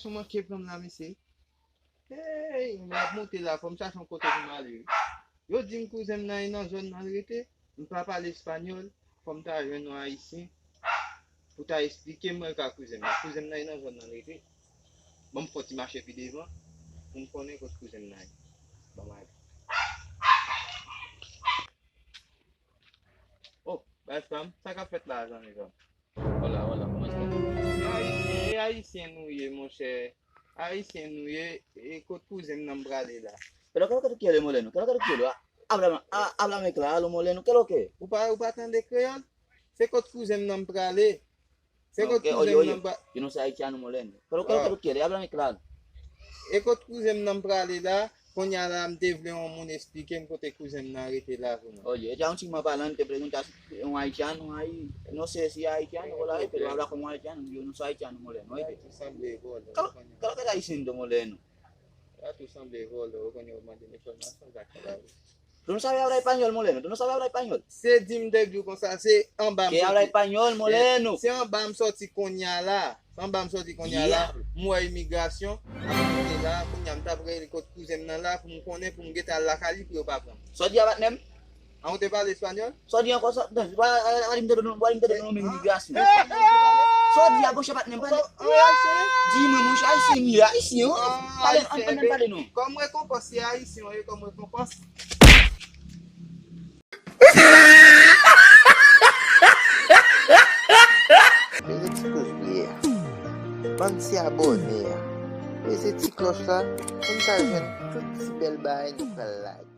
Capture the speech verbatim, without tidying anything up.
Ou manke pran m la, mesye. Hey, m ap monte la, fò m chache yon kote pou m ale, wi. Yo di m kouzen m nan e nan zòn nan l rete. M pa pale espanyòl, fò m ta jwenn yon ayisyen pou ta esplike m mwen ka kouzen m nan. Kouzen m nan e nan zòn nan l rete. Ban m fè yon ti mache pi devan pou m konnen kot kouzen m nan ye. Ban m ale. Oh, bay frè m, sa k ap fèt la, zanmi pa m? Hola, hola, ¿cómo estás? Ayisyen, e ayisyen nou ye, monchè. Ayisyen nou ye, e kot kouzen m nan m prale la? Pero, ¿qué es lo que tú quieres, Moleno? ¿Qué es lo que tú quieres? Ah, háblame, ah, háblame claro, Moleno. ¿Qué es lo que? Ou pa, ou pa tande kreyòl? Se kot kouzen m nan m prale. Se kot kouzen m nan m prale. Yo no sé haitiano, Moleno. Pero, ¿qué es lo que tú quieres? Háblame claro. E kot kouzen m nan m prale la, kounye a la, m te vle yon moun esplike m kote kouzen m nan rete la pou mwen. Oye, ella es un chisme parlante, pregunta si un haitiano ahí, no sé si es haitiano, hola, pero habla como haitiano, yo no soy haitiano, Moleno, oíste. Ou sanble vòlò, ¿qué es lo que está diciendo, Moleno? Ou sanble vòlò, ou konnen yo mande m enfòmasyon, sa k pa vre. Tú no sabes hablar español, Moleno, tú no sabes hablar español. Se di m te di w konsa, se anba m soti. Que habla español, Moleno. Se anba m soti kounye a la. Se anba m soti kounye a la. Diablo. M wè imigrasyon ap monte la. Kounye a m t ap rele kot kouzen m nan la pou m konnen, pou m gentan al lakay li pou yo pa pran m. Sa w di a patnè m? An, ou te pale espanyòl? Sa w di ankò, sa, non, pa, pa, pa di m te donn, pa di m te donn yon menm imigrasyon. Sa w di a, monchè, patnè m, pale. Ou ayisyen? Di mwen, monchè, ayisyen, wi, ayisyen, wi. Pale, ann, ann, ann pale non. Kòm rekonpans, se ayisyen w ye, kòm rekonpans. Peze ti pous ble a. Bann ti abòne a. Peze ti klòch la pou n ka jwenn tout ti bèl bagay nou pral lage.